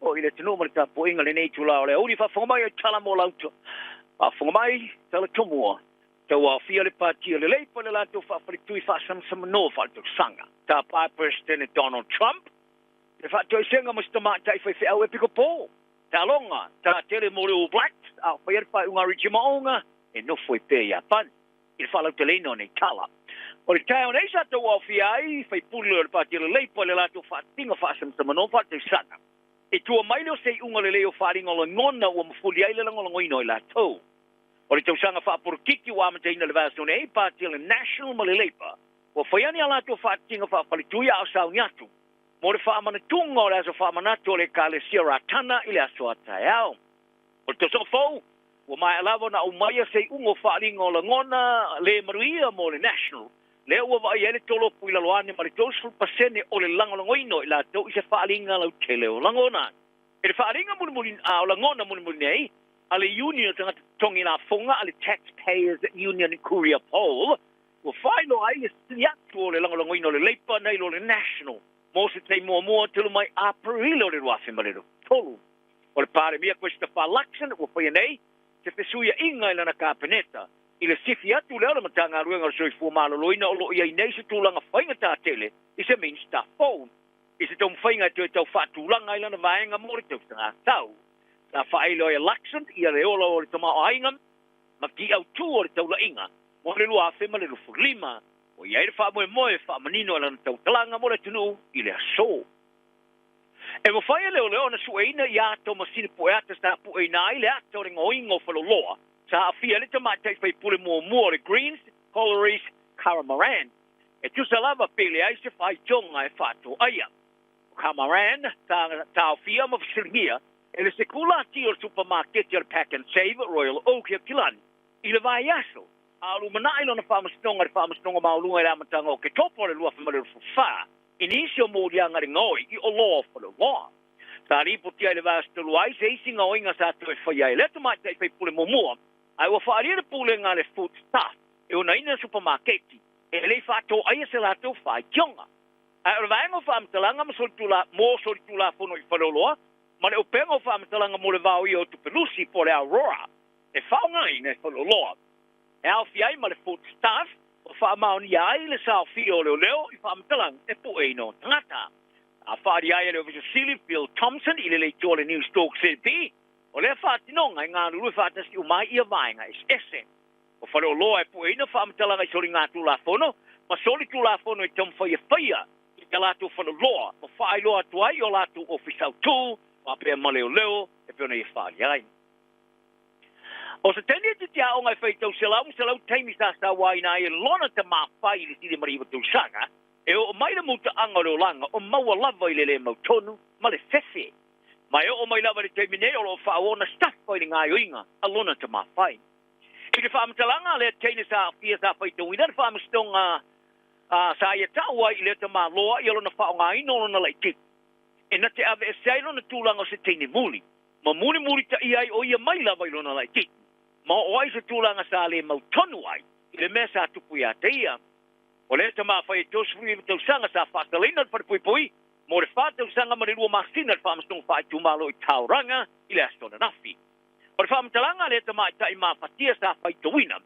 O i le atunuu ma le tapuaiga i lenei itula o le aoauli. Faafofoga mai e tala mo lauta. Faafofoga mai tala tomua. Tauaofia le Pati o le Leipa i le latou faafaletui faasamsamanoa faaletausaga. Tapa Peresetene Donald Trump le faatoesega mo se tamaitai faifeau epikopo. Taaloga, ta tele mo le All Blacks a o faia le faaiuga a Richie Mo'unga e nofo ai pea i Iapani i le faalauteleina o nei tala. O le taeao nei sa tauaofia ai faipule o le Pati o le Leipa i le latou faatiga faasamsamanoa faaletausaga. E tua mai lea o se iuga lelei o faaaliga o lagona ua mafuli ai le lagolagoina o i latou. O le tausaga faapolokiki ua amataina i le vaiaso nei, Pati o le National ma le Leipa ua faia ni a latou faatiga faafaletui a o sauni atu mo le faamanatuga o le aso faamanatu o le Ekalesia Ratana i le aso a taeao. O le tausaga fou, ua maea lava ona aumaia se iuga o faaaliga o lagona le manuia mo le National, lea ua vaaia ai le tolopu i lalo ane ma le 30% o le lagolagoina o i latou i se faaaliga lautele o lagona. I le faaaliga mulimuli a o lagona mulimuli nei a le Union o Tagata Totogi Lafoga a le Taxpayers Union Courier Poll, ua faailoa ai le sili atu o le lagolagoina o le Leipa nai lo le National mo se taimi muamua talu mai Aperila o le 2023. O le Palemia Christopher Luxon ua faia nei se fesuiaiga i lana Kapeneta i le sifi atu lea o le Matagaluega o le Soifua Maloloina o lo o i ai nei se tulaga faigata tele i se Minisita fou i se taumafaiga e toe tau faatulaga ai lana vaega mo le tausaga tau. Sa faailo ai e Luxon ia le ola o le tamaoaiga ma ki autu o le taulaiga mo le 2025. O i ai le faamoemoe e faamanino i lana tautalaga mo le atunuu i le aso. E mafai e leoleo ona sueina i ata o masini pueata sa pueina ai le ata o le gaoiga o faleoloa sa aafia ai le tamaitai faipule muamua o le Greens, Coleridge Caramoran. E tusa lava pe leai se faitioga e faatoaia. O Caramoran sa taofia ma fesiligia e le sekulati o le supamaketi o le Pack and Save Royal Oak i Aukilani i le vaiaso a o lumanai lona faamasinoga i le Faamasinoga Maualuga i le amataga o Oketopa o le 2024 i nisi o moliaga le gaoi i oloa o faleoloa. Sa lipotia i le vaiaso talu ai se isi gaoiga sa toe faia ai e lea tamaitai faipule muamua, ae ua faaalia le pulega a le Food Staff e onaina le supamaketi e le i faatoaia se latou faitioga. Ae o le vaega o faamatalaga ma solitula, mo solitulafono i faleoloa ma le upega o faamatalaga mo le vaoia o tupelusi po o le Aurora e faaaogaina e faleoloa. E aofia ai ma le Food Staff o faamaonia ai le saofia o leoleo i faamatalaga e pueina o tagata. A faalia ai e le Ofisa Sili Phil Thompson i le leitioa le News Talk ZB, o lea faatinoga e galulue faatasi uma ai ia vaega eseese. O faleoloa e pueina faamatalaga i soligatulafono ma solitulafono e taumafai e faia i a latou faleoloa ma faailoa atu ai i o latou ofisa autū faapea ma leoleo e pei ona ia faalia ai. O se taimi e titiaoga e faitau 100 ma 100 taimi sa sauaina ai e lona tamāfai i le 19 tausaga, e oo mai le mutaaga o le olaga o maua lava i le le mautonu ma le fefe. Ma e oo mai lava i le taimi nei o lo o faaauau ona safa i le gaoioiga a lona tamāfai. I le faamatalaga a lea teine sa aafia sa faitauina le faamasinoga sa ia tau ai i lea tamāloa ia lona faaaogaina o lona laitiiti e na te aveesea ai lona tulaga o se teine muli ma mulimulitaia ai o ia mai lava i lona laitiiti ma oo ai se tulaga sa le mautonu ai i le mea sa tupu iā te ia. O lea tamāfai e 39 tausaga sa faasalaina i le falepuipui mo le 4 tausaga ma le 2 masina i le Faamasinoga Faaitumalo i Tauranga i le aso ananafi. O le faamatalaga a lea tamaitai mafatia sa faitauina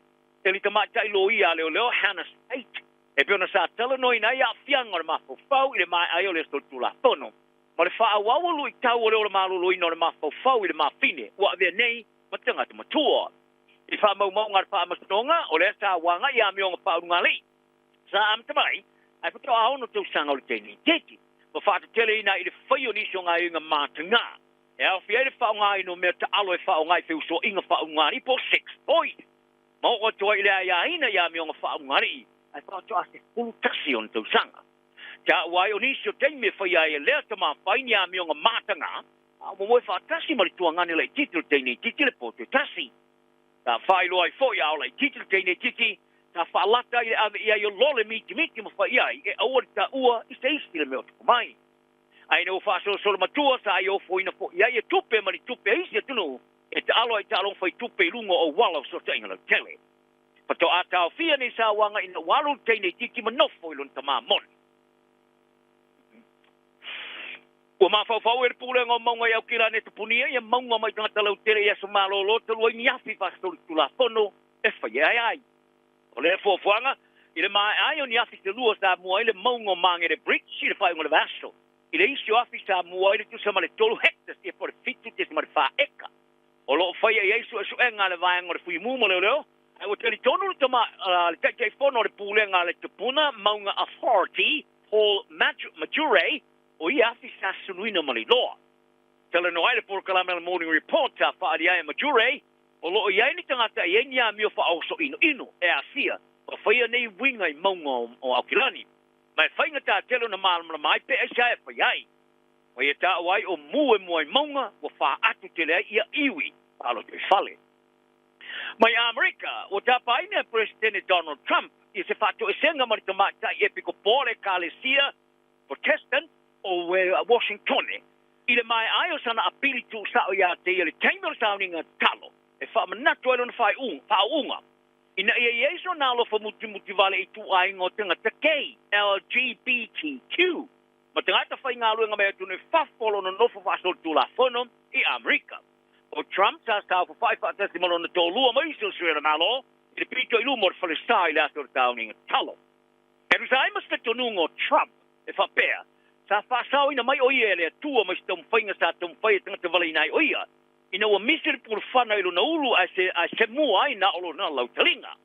e le tamaitai loia a leoleo Hannah Spate e pei ona sa talanoaina ai aafiaga o le mafaufau i le maea ai o lea solitulafono ma le faaauau o luitau o le ola maloloina o le mafaufau i le mafine ua avea nei ma tagata matua. I faamaumauga a le Faamasinoga, o lea sa agai i amioga faaulugalii sa amata mai ae faatoa 6 tausaga o le teine itiiti ma faateteleina ai i le faia o nisi o gaoioiga matagā e aofia ai le faaaogaina o mea taalo e faaaoga i feusoaiga faaulugalii po o sex toys ma oo atu ai i le aiaina i amioga faaulugalii ae faatoa 11 ona tausaga. Taua ai o nisi o taimi e faia ai e lea tamāfai ni amioga matagā a o momoe faatasi ma le tuagane laitiiti o le teine itiiti le po toe tasi. Sa faailoa ai foi a o laitiiti le teine itiiti sa faalata i le ave i ai o lole mitimiti ma fai ai e aua le taua i se isi le mea o tupu mai. Ae ina ua faasolosolo matua sa ia ofoina foi ai e tupe ma ni tupe a isi atunuu e taalo ai taaloga faitupe i luga o auala o fesootaiga lautele. Faatoa taofia nei sauaga ina ua alu le teine itiiti ma nofo i lona tamā moni. Ua mafaufau ai le Pulega o Mauga i Aukilani e tapunia ia mauga mai tagata lautele i aso malolo talu ai ni afi faasolitulafono e faia ai ai. O lea fuafuaga, i le maea ai o ni afi se lua sa mua ai le mauga o Magere Bridge i le faaiuga o le vaiaso. I le isi o afi sa mua ai le tusa ma le 3 hectares ia po o le 7.4 eka. O lo o faia i ai suesuega a le vaega o le Fuimu ma Leoleo, ae ua talitonu le tama, le Taitaifono o le Pulega a le Tupuna Mauga Authority, Paul Majurey, o ia afi sa suluina ma le iloa. Talanoa ai le polokalame a le Morning Report sa faaalia ai e Majurey, o lo o i ai ni tagata e i ai ni amio faaoso inoino e aafia ma faia nei uiga i mauga o Aukilani. Ma e faigata tele ona malamalama ai pe aisea e fai ai. Ma ia taua ai o mu e mua i mauga ua faatu tele ai ia iwi faalotoifale. Mai Amerika, ua tapaina e Peresetene Donald Trump i se faatoesega ma le tamaitai epikopo o le Ekalesia Protestant o Washingtone i le maea ai o sana apili tuusao ia te ia i le taimi o le sauniga tatalo e faamanatu ai lona faauuga ina ia i ai sona alofa mutimuti vale i ituaiga o tagata gay, LGBTQ, ma tagata faigaluega mai atunuu i fafo o lo o nonofo faasolitulafono i Amerika. O Trump sa saofafai faatasi ma lona toalua ma isi o sui o le Malo i le pito i luma o le falesa i le aso o le taoniga tatalo. E tusa ai ma se talitonuga o Trump e faapea, sa faasaoina mai o ia e le Atua mai se taumafaiga sa taumafai e tagata valeina ai o ia, ina ua misi le pulufana i lona ulu ae semua ai na o lona lautaliga.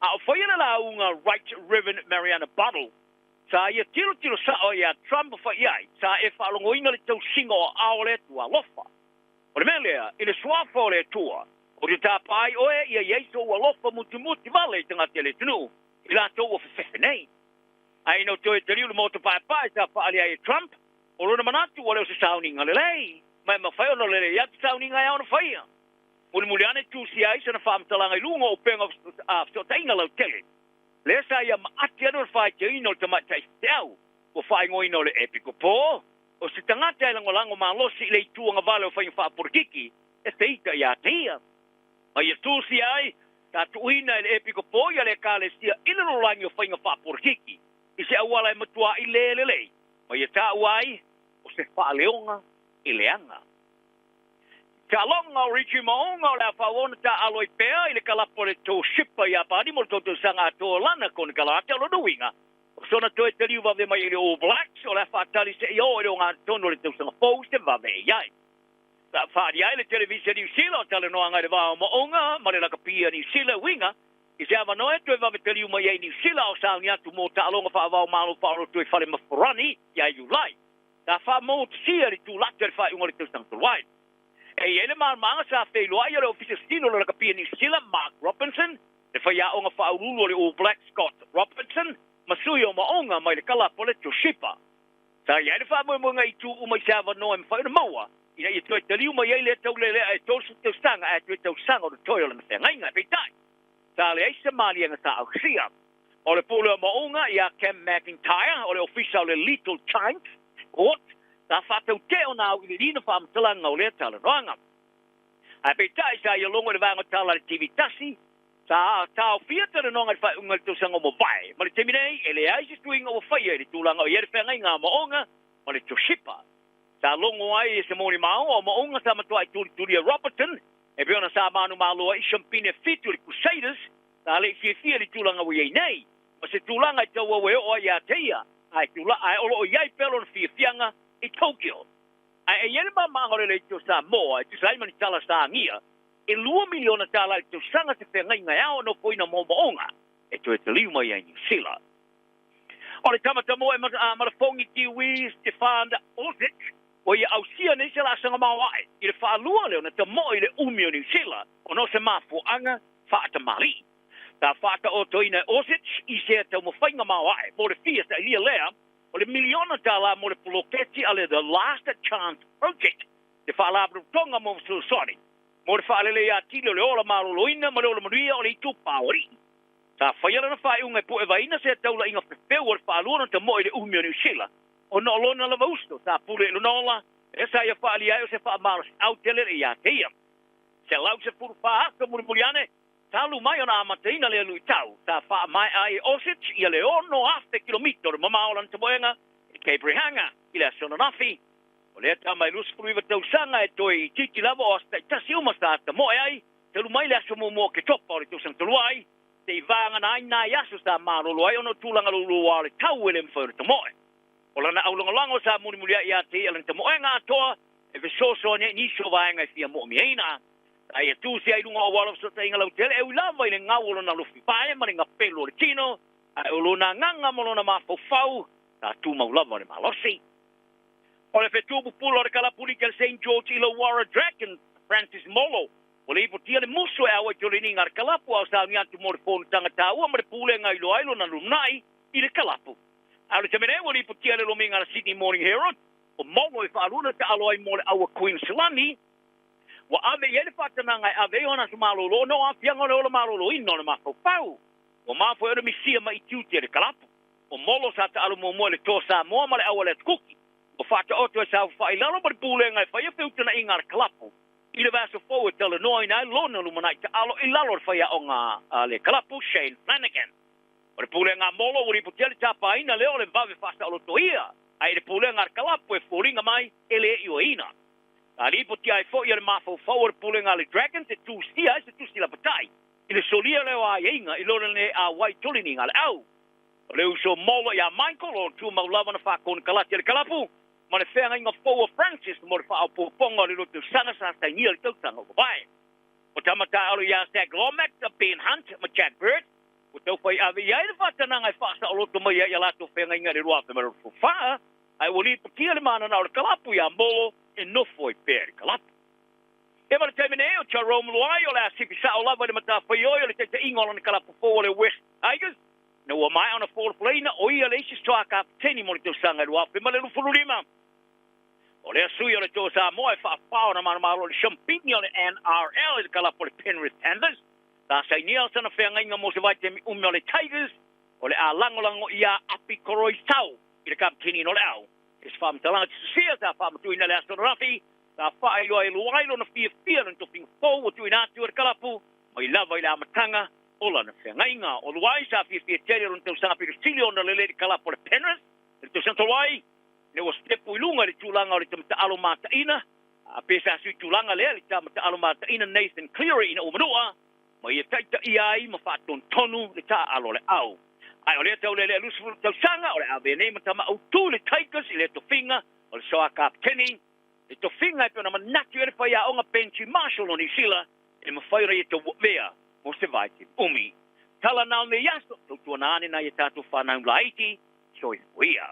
A o faia le lauga Right Reverend Mariana Buttle, sa ia tilotilo sao ai ia Trump ma fai ai, sa e faalogoina le tausiga o aao o le Atua alofa. O le mea lea, i le suafa o le Atua, ou te tapa ai oe ia i ai sou alofa mutimuti vale i tagata i le atunuu, i latou ua fefefe nei. Ae ina ua toe taliu le maota paepae sa faaali ai e Trump, o lona manatu ua le o se sauniga lelei, ma e mafai ona lelei atu sauniga e ao ona faia. Mulimuli ane tusia ai sana faamatalaga i luga o upega o fesootaiga lautele. Lea sa ia maati ane o le faaiteina o le tamaitai feau ua faaigoaina o le epikopo, o se tagata e lagolago malosi i le itu agavale o faiga faapolokiki e feita ia te ia. Ma ia tusia ai, sa tuuina e le epikopo ia le Ekalesia i le lalolagi o faiga faapolokiki i se auala e matua'i le lelei, ma ia taua ai o se faaleoga i leaga. Taaloga o Richie Maunga o le a faaauau ona taaalo ai pea i le kalapu a le Toshiba Iapani mo le tou tausaga atoa lana konekarate. O lona uiga, o sona toe taliu vave mai i le All Blacks o le a faatali seia oo i le ogatotonu o le tausaga fou se vave e i ai. Sa faaali ai le televise a Niu Sila o talanoaga i le va o Maunga ma le lakapi a Niu Sila uiga i se avanoa e toe vave taliu mai ai i Niu Sila o sauni atu mo taaloga faava-o-Malo faaoloto i fale Mafarani ia Iulai. Sa faamautusia le tulata i le faaiuga o le tausaga talu ai. E i ai le malamaga sa feiloai o le Ofisa Sili o le Lakapi a Niu Sila, Mark Robinson, le faiaoga faauluulu o le All Blacks, Scott Robertson, ma sui o Maoga mai le kalapu o le Toshiba. Sa i ai le faamoemoega i itu uma i se avanoa e mafai ona maua ina ia toe taliu mai ai lea taulelea e 30 tausaga ae toe tausaga o totoe o lana feagaiga. Peitai, sa leai se maliega sa ausia. O le pule o Maoga ia Cam McIntyre o le ofisa o le Little Giants Sport, sa faatautee ona auiliilina faamatalaga o lea talanoaga. Ae peitai sa ia logo i le vaega tala a le TV tasi, sa taofia talanoaga i le faaiuga o le tausaga ua mavae. Ma le taimi nei, e leai se suiga ua faia i le tulaga o i ai le feagaiga a Maoga ma le Toshiba. Sa logo ai e se molimau o Maoga sa matuai tulitulia Robertson, e pei ona sa manumalo ai i siampine 7 o le Crusaders, sa le i fiafia i le tulaga ua i ai nei, ma se tulaga e tauau e oo ai ia te ia, ae tula, ae o lo o i ai pea lona fiafiaga i Tokyo. Ae e i ai le mamaaga o le leitio Samoa e tusa ai ma ni tala sa agia, e $2 miliona i le tausaga se feagaiga e ao nofoina moomooga e toe taliu mai ai Niu Sila. O le tama tamoe malafogi Kiwi Stefan Orsic ua ia ausia nei se laasaga maoae i le faalua lea ona tamoe i le umi o Niu Sila ona o se mafuaaga faatamalii. Sa faataotoina e Orsic i sea taumafaiga maoae mo le fia sailia lea o le $1 miliona mo le poloketi a le The Last Chance Project, te faalapotopotoga mo fesoasoani mo le faalelei atili o le ola maloloina ma le ola manuia o le itupa o alii. Sa faia lana faaiuga e puevaina sea taulaiga fefeu o le faalua ona tamoe i le umi o Niu Sila ona o lona lava uso sa pule i lona ola e sa ia faalia ai o se faamalosi tele ia te ia. 114 aso mulimuli ane, talu mai ona amataina lea luitau, sa faamaea ai e Orsic ia le 6,000 kilomita o le mamao o lana tamoega i Cape Reinga i le aso ananafi. O lea tama e 29 tausaga e toe itiiti lava o aso taitasi uma sa tamoe ai, talu mai le aso muamua o Oketopa o le tausaga talu ai, seia vagana ai nai aso sa malolo ai ona o tulaga louloua o le tau e le mafai ona tamoe. O lana aulagolago sa mulimuliai ia te ia lana tamoega atoa e fesoasoani ai i nisi o vaega e fia moomiaina. Sa ia tu sea i luga o auala o fesootaiga lautele e ui lava i le gau o lona alofi vae ma le gapelu o le tino, ae o lona agaga ma lona mafaufau sa tumau lava le malosi. O le fetu pupula o le kalapuliki a le Saint George Illawarra Dragons, Francis Molo, ua lipotia le musu e auai toleniga a le kalapu a o sauni atu mo le fonotaga taua ma le pulega i iloa ai lona lumanai i le kalapu. A o le taimi nei ua lipotia le lomiga a le Sydney Morning Herald, o Molo e faalua na taalo ai mo le aua Queensland, ua ave i ai le faatanaga e ave ai ona aso malolo ona o aafiaga o le ola maloloina o le mafaufau. Ua mafua ai ona misia mai i tiute e le kalapu. O Molo sa taalo muamua i le Toa Samoa ma le aua le Atu Kuki. Ua faataoto e saofafai i lalo ma le pulega e faia feutana'iga a le kalapu i le vaiaso fou e talanoaina ai lona lumanai taalo i lalo o le faiaoga a le kalapu Shane Flanagan. O le pulega a Molo ua lipotia le tapaina lea o le vave faasaolotoia, ae i le pulega a le kalapu e foliga mai e le ioeina. Sa lipotia ai foi e le mafaufau o le pulega a le Dragons e tusia ai se tusi lapatai i le solia lea o aiaiga i lona le auai toleniga a le au. O le uso Molo ia Michael o tumau lava na faakonekarate a le kalapu ma le feagaiga fou a Francis mo le faaopoopoga o le lua tausaga sa sainia i le tausaga ua mavae. O tama taaalo ia Zac Lomax, Ben Hunt ma Chad Burt ua taufai ave i ai le faatanaga e faasaoloto mai ai i a latou feagaiga i le 2024, ae ua lipotia le manana o le kalapu ia Molo e nofo ai pea i le kalapu. E ma le taimi nei, o Jerome Luai o le a sifi sao lava i le matafaioi o le taitaiga o lana kalapu fou o le West Tigers, ina ua maea ona folafolaina o ia le isi toa kapeteni mo le tausaga e 2025. O lea sui o le Toa Samoa e faafao na manumalo o le siampini o le NRL i le kalapu o le Penrith Panthers, sa sainia sana feagaiga mo se vaitaimi umi o le Tigers, o le a lagolago ia Api Koroisau i le kapeteni no le au. I se faamatalaga tusia sa faamatuina le aso ananafi, sa faailoa e Luai lona fiafia lona tofiga fou ua tuuina atu e le kalapu mai lava i le amataga o lana feagaiga. O Luai sa fiafia tele lona tausaga pito sili ona lelei i le kalapu o le Penrith i le tausaga talu ai, ina ua sitepu i luga i le tulaga o le tama taalo mataina, a pe sa sui tulaga lea i le tama taalo mataina Nathan Cleary ina ua manua, ma ia taitaia ai ma faatonutonu le taaalo o le au. Ae o lea taulelea 20 tausaga o le a avea nei ma tama autu i le Tigers i lea tofiga o le soa kapeteni, le tofiga e pei ona manatu i ai le faiaoga Benji Marshall o Niu Sila e mafai ona ia tauavea mo se vaitaimi umi. Tala na o nei aso, tautuana ane nai a tatou fanau laiti, soifua ia.